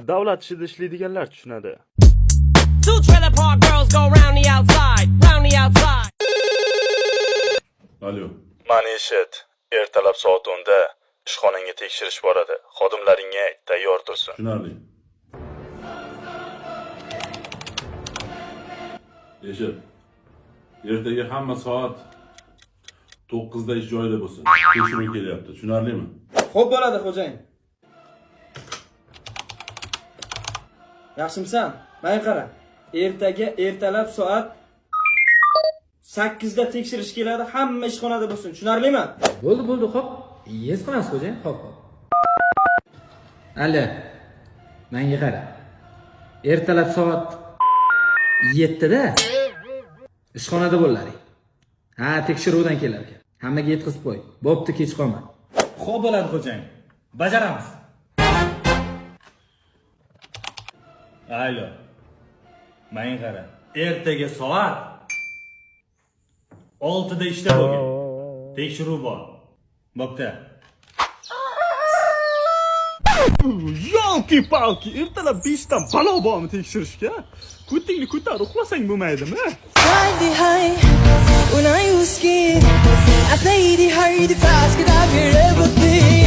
Davlat ishida ishlaydiganlar tushunadi. Two trailer park girls go round the outside, round the outside. Alo. Mani eshit. Ertalab soat 10 da ishxonangga tekshirish boradi. Xodimlaringga ayt, tayyor tursin. Tushunarli. Eshit. Ertaga hamma soat 9 da ish joyida bo'lsin. Tekshiruv kelyapti. Tushunarlimi? Xo'p bo'ladi, xo'jayin. Yaxshimisan? Menga qara. Ertaga ertalab soat 8 da tekshirish keladi, hamma ishxonada bo'lsin. Tushunarlimi? Bo'ldi, bo'ldi, xo'p. Yes qilamiz, xo'jayin. Xo'p, xo'p. Alla. Menga qara. Ertalab soat 7 da ishxonada bo'laring. Ha, tekshiruvdan kelar ekan. Hammaga yetkazib qo'y. Bo'pti, kech qolma. Xo'p bo'ladi, xo'jayin. Bajaramiz. Alo. Menga qara. Ertaga soat 6 da ishda bo'lgin. Tekshiruv bor. Bo'pti. Ёлки-палки, ertalab 5 dan balo bormi tekshirishga? Ko'tingni ko'tar, uxlasang bo'lmaydimi? Hide high when I was scared. I played it hard fast, could I hear everything?